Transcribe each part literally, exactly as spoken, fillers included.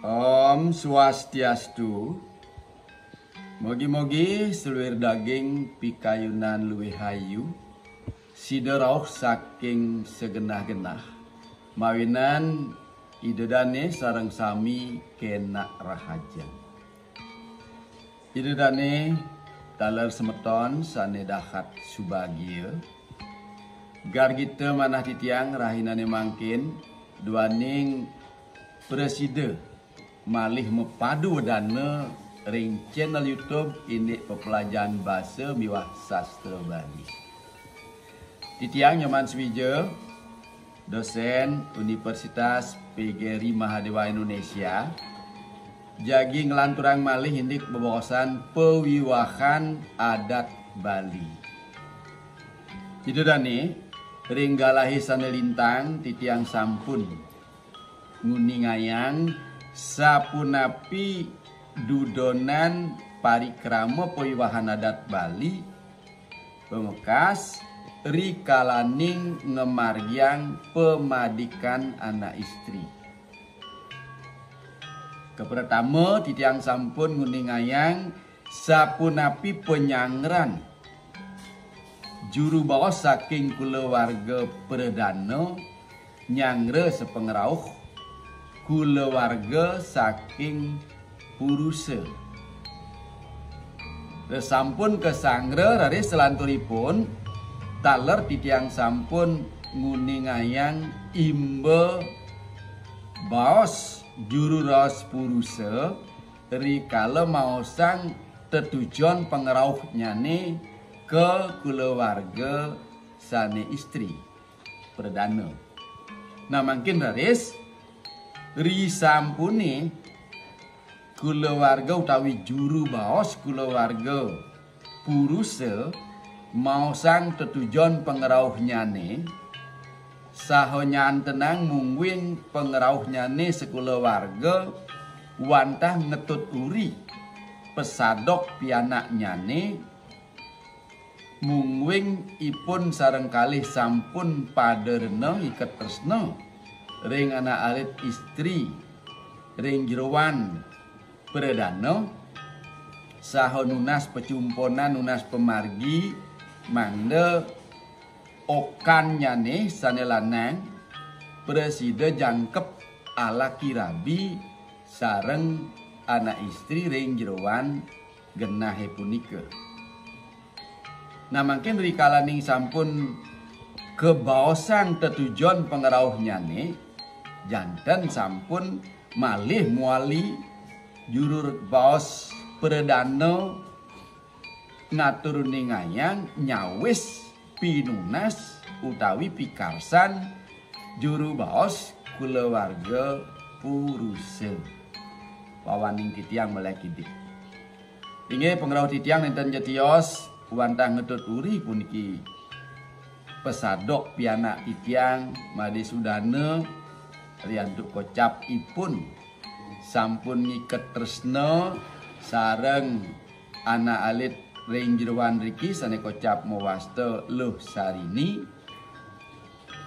Om Swastiastu. Mogi-mogi seluir daging pikayunan luwih ayu, sida rauh saking sagenah-genah, mawinan Ida Dane sareng sami kenak rahajeng. Ida Dane taler semeton sane dahat subagia. Gargita manah titiang rahinane mangkin duaning prasida malih mapadu wedana ring channel YouTube indik pepelajahan basa miwah sastra Bali. Titiang Nyoman Suwija, dosen Universitas P G R I Mahadewa Indonesia, jagi nglanturang malih indik bebaosan pawiwahan adat Bali. Ida Dane, ring galahe sane lintang titiang sampun nguningayang sapunapi dudonan parikrama pawiwahan adat Bali, pamekas rikalaning ngamargiang pamadikan anak istri. Kapratama, titiang sampun nguningayang sapunapi panyangran juru baos saking kulawarga pradana nyangra sapangrauh kulawarga saking purusa. Sampun kasangra raris salanturipun taler titiang sampun nguningayang imba baos juru raos purusa rikala maosang tetujon pangrauhnyane ka kulawarga sane istri pradana. Nah, mangkin raris risampune kulawarga utawi juru baos kulawarga purusa maosang tetujon pangrauhnyane saha nyantenang mungguing pangrauhnyane sakulawarga wantah ngetut uri pasadok pianaknyane, mungguing ipun sareng kalih sampun pada rena iket tresna ring anak alit istri ring jeroan pradana saha nunas pacumponan, nunas pamargi, mangda okannyane sane lanang prasida jangkep alaki rabi sareng anak istri ring jeroan genahe punika. Nah, mangkin rikalaning sampun kabaosang tetujon pangrauhnyane, janten sampun malih mawali juru baos pradana ngatur ningayang nyawis pinunas utawi pikarsan juru baos kulawarga purusa. Pawaning titiang melek idik. Inggih, pangrauh titiang nenten jatios wantah ngetut uri puniki pasadok pianak titiang Made Sudana riantuk kocap ipun sampun ngiket tresna sareng anak alit ring jeroan riki sane kocap mawasta Luh Sarini.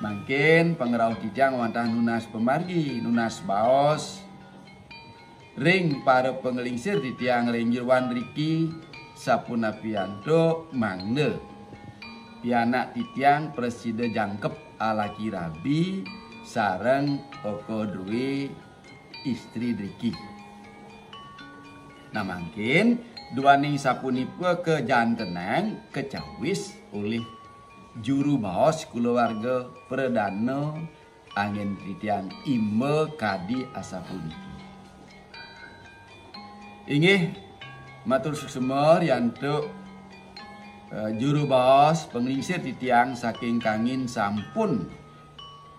Mangkin pangrauh titiang wantah nunas pamargi, nunas baos ring para panglingsir titiang ring jeroan riki, sapunapi antuk mangda pianak titiang prasida jangkep alaki rabi sareng aka drue istri driki. Nah, mangkin duaning sapunika kajantenang kacawis olih juru baos kulawarga pradana angin titiang imba kadi asapuniki. Inggih, matur suksma riantuk, eh, juru baos panglingsir titiang saking kangin sampun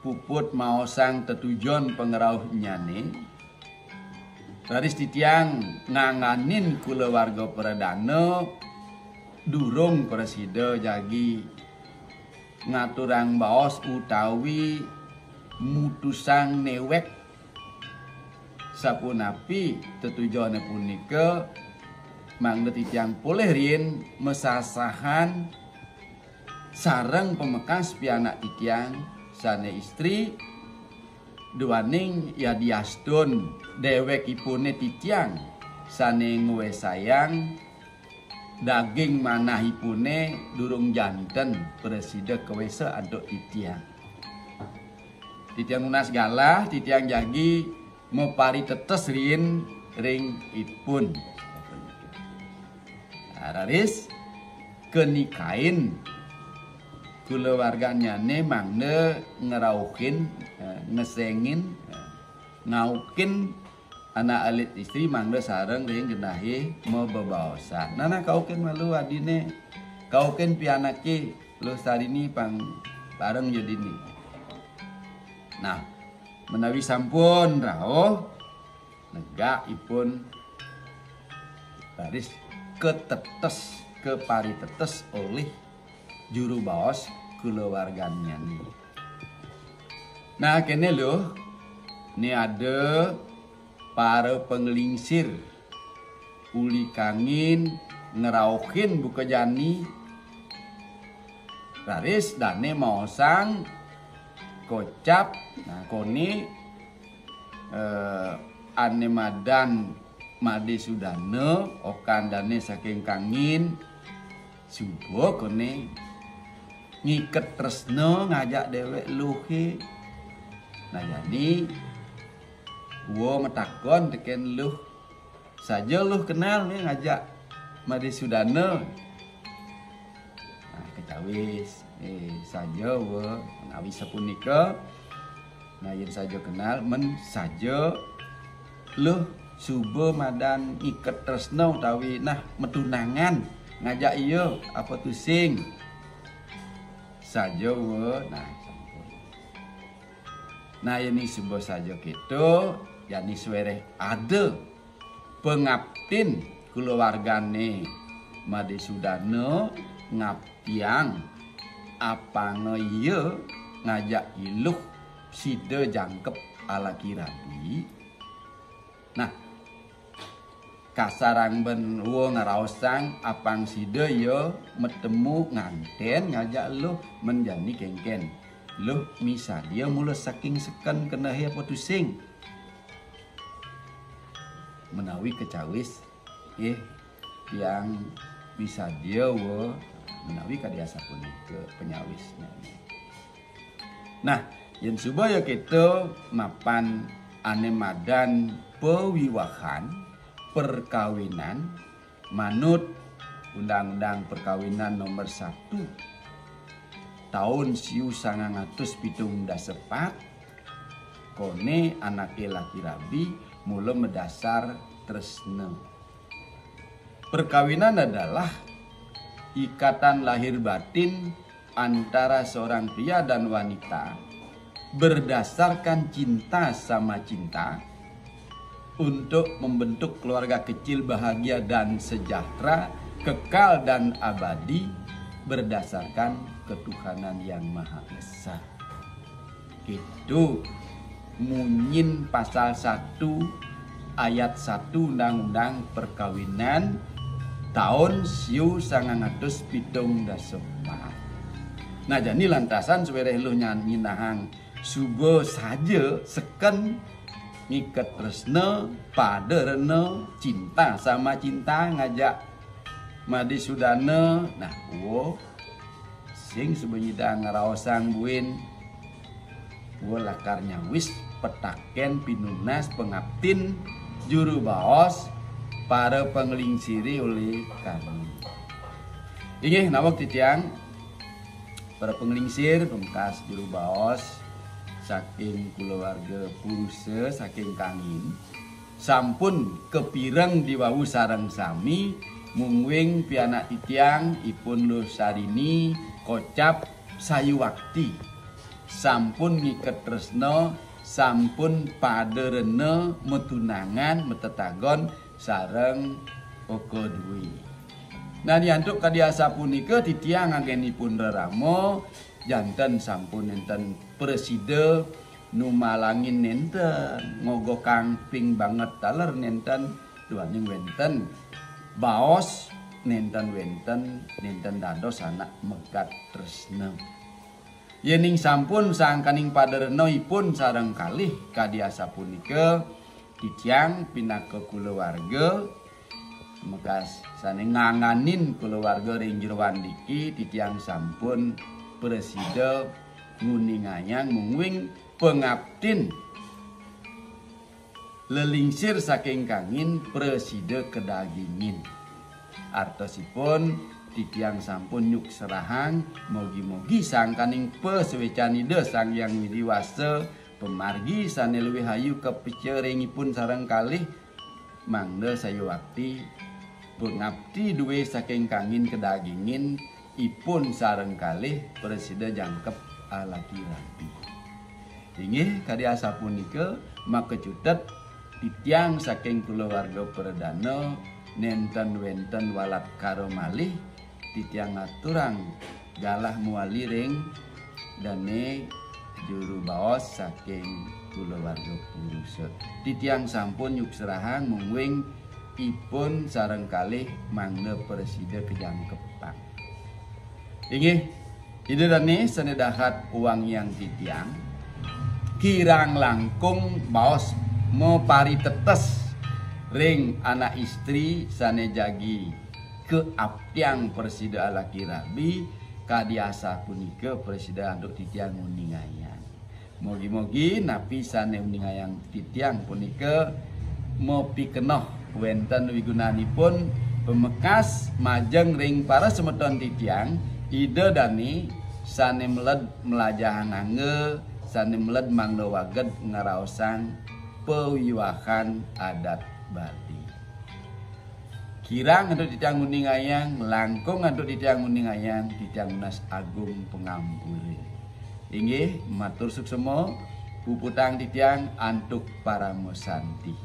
puput maosang tetujon pangrauhnyane. Raris titiang ngangganin kulawarga pradana durung prasida jagi ngaturang baos utawi mutusang newek sapunapi tetujone punika, mangda titiang polih riin masasahan sareng pamekas pianak titiang sane istri, Duaning yadiastun déwékipune titiang sane ngwesayang daging manahipune durung janten prasida kawesa antuk titiang. Titiang nunas galah, titiang jagi maparitetes riin ring ipun. Nah, raris kanikain kulawarganyane mangda ngrauhin, eh, ngesengin, eh, ngaukin anak alit istri mangda sareng ring genahe mabebaosan. Nah, nah, kaukin malu adine, kaukin pianake, luh sarini pang bareng ja dini. Nah, menawi sampun rauh, negak ipun raris katetes, kaparitetes olih juru baos kulawarganyane. Nah, kene luh, ne ada para panglingsir uli kangin ngrauhin buka jani, raris dane maosang kocap, nah, kone, eh, ane madan Made Sudana, okan dane saking kangin, suba kone ngiket tresna ngajak dewek luhe. Nah, jani, wa matakon teken luh, saja luh kenal ne ngajak Made Sudana. Nah, kecawis, eh, saja wa menawi sapunika. Nah, yen saja kenal, men saja luh suba madan iket tresna utawi nah matunangan ngajak iya apa tusing. Saja wa, nah, sampun. Nah, yen suba saja keto, jani swereh ada pangaptin kulawargane Made Sudana ngaptiang apanga iya ngajak iluh sida jangkep alaki rabi. Nah, kasarang ben wa ngraosang apang sida iya matemu nganten ngajak luh men jani kengken. Luh misadia mula saking seken kenehe apa tusing. Menawi kecawis, nggih, tiang misadia wa menawi kadi asapunika panyawisnya. Nah, yen suba ya kita mapan ane madan pawiwahan, perkawinan, manut Undang-Undang Perkawinan Nomor Satu tahun siu sangang atus pitung dasa pat, kone anake laki rabi mula madasar tresna. Perkawinan adalah ikatan lahir batin antara seorang pria dan wanita berdasarkan cinta sama cinta untuk membentuk keluarga kecil bahagia dan sejahtera, kekal dan abadi berdasarkan ketuhanan yang Maha Esa. Itu munyin pasal satu ayat satu Undang-Undang Perkawinan tahun siu sangang atus pitung dasa pat. Nah, jani lantasan sawereh luh nyan-, nyinahang suba saja seken ngiket tresna, pada rena, cinta sama cinta ngajak Made Sudana. Nah, wo, sing suba nyidang ngraosang buin, wo lakar nyawis petaken pinunas pangaptin juru baos para panglingsire uli kami. Inggih, naweg titiang para panglingsir, pungkas juru baos saking kulawarga Purusa saking Kangin, sampun kapireng diwawu sareng sami, mungguing pianak titiang ipun Luh Sarini kocap sayuwakti. Sampun ngiket tresna, sampun pada rena matunangan, matetagon sareng Oka Dwi. Nah, antuk kadi asapunika titiang anggenipun rerama, janten sampun nenten prasida numalangin nenten, ngogokang ping banget taler nenten, duaning wenten baos nenten wenten, nenten dados anak megat tresna. Yéning sampun sangkaning paderena ipun sareng kalih kadi asapunika, titiang pinaka kulawarga mekas sané nganganin kulawarga ring jeroan diki, titiang sampun prasida nguningayang mungguing pangaptin lelingsir saking kangin prasida kadagingin. Artosipun, titiang sampun nyukserahang, mogi-mogi sangkaning pasuécan Ida Sang Hyang Widhi Wasa, pamargi sané luwih ayu kapeca ring ipun sareng kalih, mangda sayuwakti pangapti duwé saking kangin kadagingin ipun sareng kalih prasida jangkep alaki rabi. Inggih kadi asapunika makacutet titiang saking kulawarga pradana nénten wénten walatkara malih titiang ngaturang galah mawali ring dané juru baos saking kulawarga purusa. Titiang sampun nyukserahang mungguing ipun sareng kalih mangda prasida kajangkepang. Inggih, Ida dané sané dahat wangiang titiang, kirang langkung baos maparitetes ring anak istri sané jagi kaaptiang prasida alaki rabi, kadi asapunika prasida antuk titiang nguningayang. Mogi-mogi napi sané uningayang titiang punika mapikenoh wénten wigunanipun pamekas majeng ring para semeton titiang, Ida dané sané meled mlajahang angga, sané meled mangda waged ngraosang pawiwahan adat Bali. Kirang antuk titiang nguningayang, langkung antuk titiang nguningayang, titiang nunas agung pangampura. Inggih, matur suksma, puputang titiang antuk parama santi.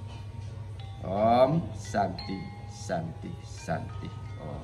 Om Santi, Santi, Santi. Om.